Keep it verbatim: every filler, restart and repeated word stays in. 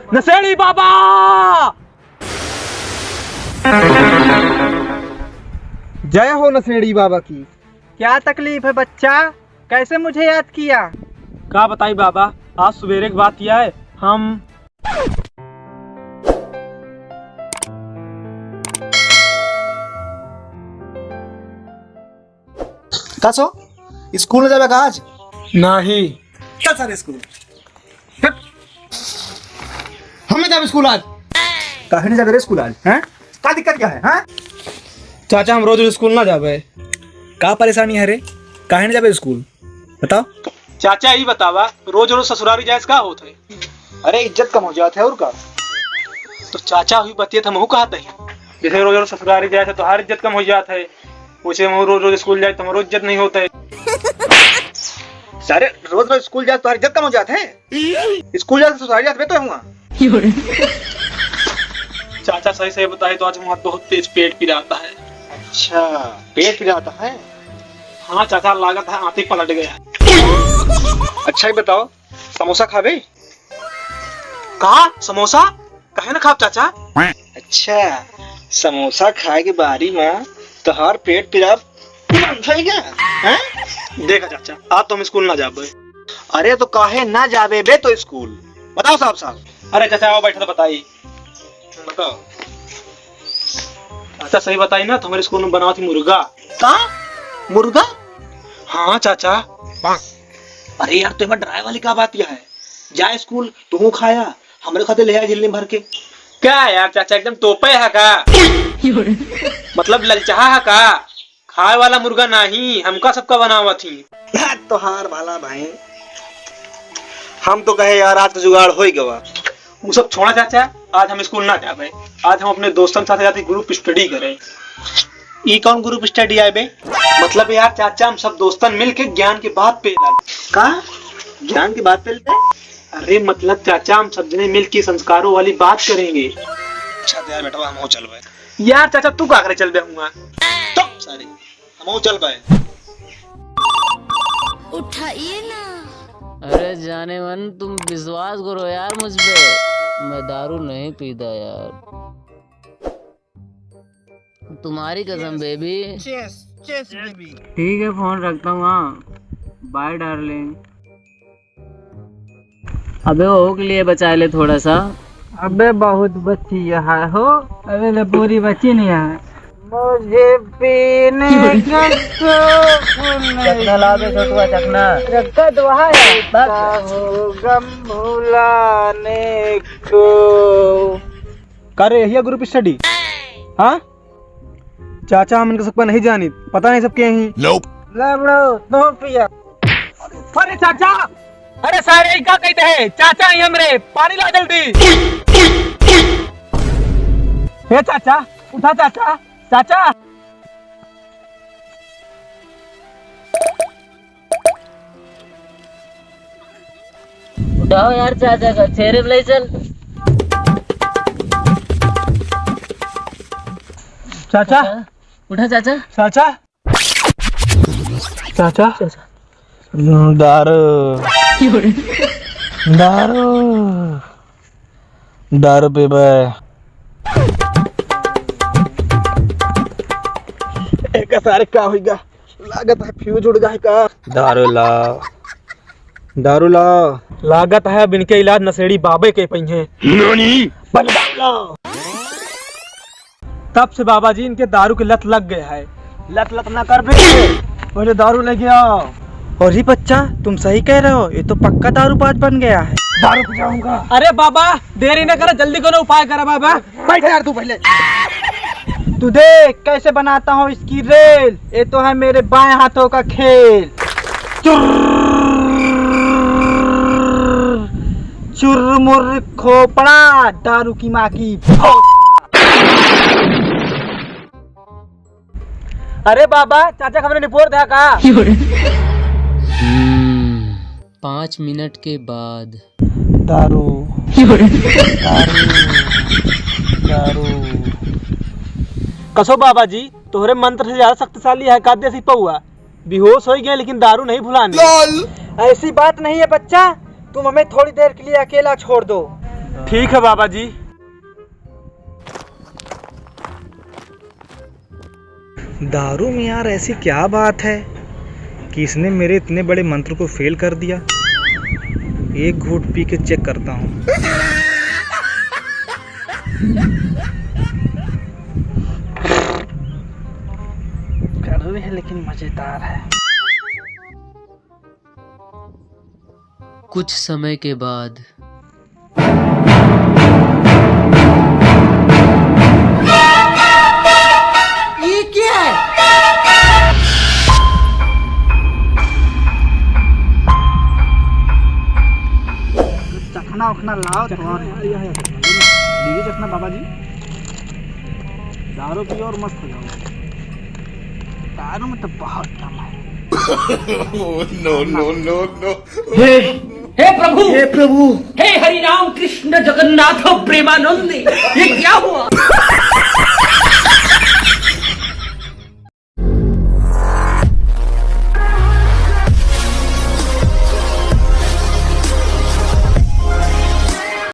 नशेड़ी बाबा! जय हो नशेड़ी बाबा की। क्या तकलीफ है बच्चा, कैसे मुझे याद किया? का बताई बाबा, आज सुबेरे की बात यह है, हम का सो, स्कूल न जाबे का आज? नाही। चल सारे स्कूल। हट। हम न जाबे स्कूल आज। काहे न जाबे रे स्कूल आज, हैं? का दिक्कत क्या है, हैं? चाचा, हम रोज रोज स्कूल ना जाबे। का परेशानी है रे? काहे न जाबे स्कूल? बताओ। चाचा, ई बतावा, रोज रोज ससुरारी जाए से का होत है? अरे, इज्जत कम हो जात है, और का? तो चाचा, हुई बतियत हमहू कहत है, जैसे रोज रोज ससुरारी जाए से तोहार इज्जत कम हो जात है, वैसे हमहू रोज रोज स्कूल जाए तो हमरो इज्जत नहीं होत है। सारे रोज रोज स्कूल जाए तो तोहार इज्जत कम हो जात है? स्कूल जाए तो ससुरारी जात बे तो हुआ। चाचा, सही सही बताई तो आज हमारा बहुत तेज पेट पिराता है। अच्छा, पेट पिराता है? हाँ चाचा, लागत है आँती पलट गया। अच्छा, ई बताओ, समोसा खाबे? का समोसा? काहे ना खाब चाचा? अच्छा, समोसा खाए के बारी में तोहार पेट पिराब बंद होइ गया, हैं? देखा चाचा, आज तो हम स्कूल ना जाबे। अरे तो काहे ना जाबे बे तो स्कूल? बताओ साफ साफ। अरे चाचा, आओ बैठा तो बताई। बताओ। चाचा, सही बताई ना, तो हमारे स्कूल में बनावत ही मुर्गा। का? मुर्गा? हाँ चाचा। अरे यार, तो एमा डराए वाली का बात यह है? जा स्कूल, तू खाया, हमरे खातिर ले आया झिल्ली भर के। का यार चाचा, एकदम तोपे है का? मतलब ललचाहा है का? खाए वाला मुर्गा नाही, हमका सबका बनावत ही। तोहार भाला भाई, हम तो कहे यार, आज तो जुगाड़ होइ गवा। उ सब छोड़ा चाचा, आज हम स्कूल ना जाबे, आज हम अपने दोस्तन साथे जाती group study करे। ई कौन group study आए बे? मतलब यार चाचा, हम सब दोस्तन मिल के ज्ञान के बात पेलब। का? ज्ञान के बात पेलबे? अरे मतलब चाचा, हम सब जने मिल के संस्कारों वाली बात करेंगे। अच्छा तो यार बेटवा, हम हो चलबे। यार चाचा, तू का करे चलबे हुआ? चुप सारी, हम हो चलबे। उठाइए ना। अरे जाने मन, तुम विश्वास करो यार मुझ पे, मैं दारू नहीं पीता यार। तुम्हारी कसम बेबी। Cheers, cheers बेबी। ठीक है, फोन रखता हूँ, हाँ, बाय डार्लिंग। अबे ओहू के लिए बचाए ले थोड़ा सा। अबे बहुत बची है हो। अबे ले पूरी बची नहीं है। मुझे पीने का शौक नहीं। चखना ला बे छोटुआ, चखना। रखा तो वहाँ है। बस। का हो गम भुलाने को। का रे, यही group study? हाँ? चाचा, हम इनके सबका नहीं जानित, पता नहीं सब के ही। ले bro, तू पिया। अरे चाचा, अरे सारे, ई का कहते हैं? चाचा ही हमरे, पानी ला जल्दी। हे चाचा, उठा चाचा, चाचा। उठाओ यार चाचा का, चेहरे पे ले चल। चाचा। चाचा, उठा चाचा। चाचा। चाचा। दारू। दारू। दारू पीबे। एका सारे का होइगा? लागत है fuse उड़ जाए का। दारू लाओ, दारू लाओ। लागत है अब इनके इलाज नशेड़ी बाबे के पइहें। नानी? बंद दारू लाओ। तब से बाबा जी इनके दारू के लत लग गया है। लत लत ना कर बे, पहले दारू लेके आओ। अरे बच्चा, तुम सही कह रहे हो, ये तो पक्का दारूबाज बन गया है। दारू पी जाऊंगा। अरे बाबा, देरी ना करा, जल्दी करो, उपाय करा बाबा। बैठ यार तू पहले। तू देख कैसे बनाता हूँ इसकी रेल, ये तो है मेरे बाएं हाथों का खेल। चुर्र, चुरमुर खोपड़ा, दारू की माँ की भोसड़ा। अरे बाबा, चाचा का हमने निपोर दिया का? हम्म, पाँच मिनट के बाद। दारू। दारू। दारू। कसो बाबा जी, तोहरे मंत्र से ज्यादा शक्तिशाली है का देसी पौआ? बेहोश हो गए, लेकिन दारू नहीं भुलानी। ऐसी बात नहीं है बच्चा, तुम हमें थोड़ी देर के लिए अकेला छोड़ दो। ठीक है बाबा जी। दारू में यार ऐसी क्या बात है कि इसने मेरे इतने बड़े मंत्र को फेल कर दिया। एक घूंट पी के चेक करता हूँ। कड़वी है लेकिन मजेदार है। कुछ समय के बाद। ये क्या है? चखना उखना लाओ तो और लीजिए चखना बाबा जी। दारू पियो और मस्त हो जाओ। दारू में तो बहुत दम है। Oh, no, no, no, no। हे, हे प्रभु, हे प्रभु। हे हरि राम कृष्ण जगन्नाथ प्रेमानंद, ये क्या हुआ?